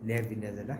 ላይቭ እንዳ ዘላ።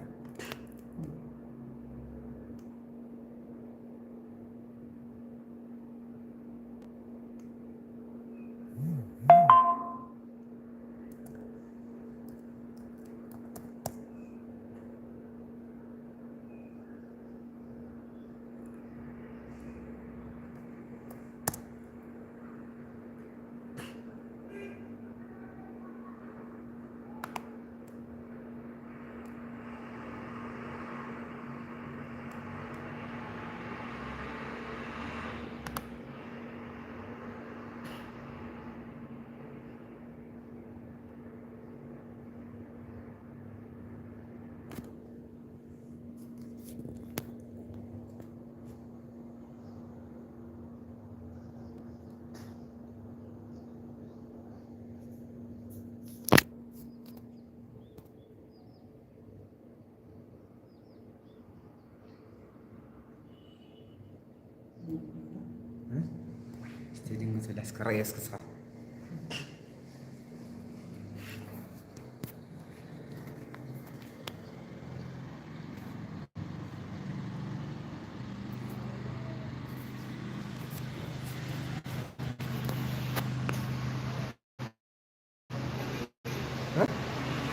እስቲ ድንግል ስላስ ክረየ እስክስኻ።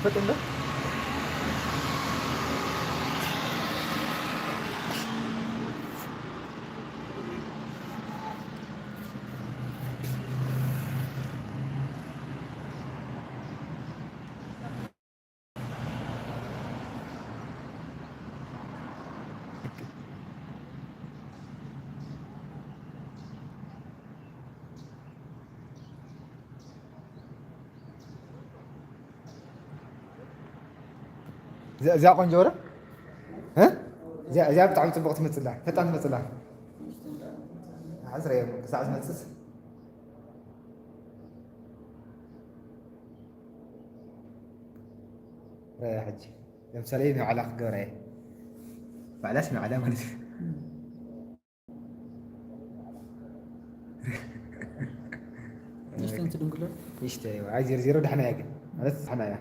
ፈጥ እንደ እዚኣ፣ እዚኣ ቆንጆ ወረ? እ? እዚኣ፣ እዚኣ ብጣዕሚ ጽቡቕ ትመጽእ ኣላ። ፈጣን ትመጽእ ኣላ። ሓዝረዮ ክሳዕ ዝመጽእ። ረያ ሕጂ። ለምሳሌ ንባዕላ ክገብራ እየ። ባዕላስ ንባዕላ ማለት እዩ። ንእሽተን ትድንግሎ? ንእሽተይ፣ ኣይ፣ ዜሮ ዜሮ ደሕና እያ ግን። ማለት ደሕና እያ።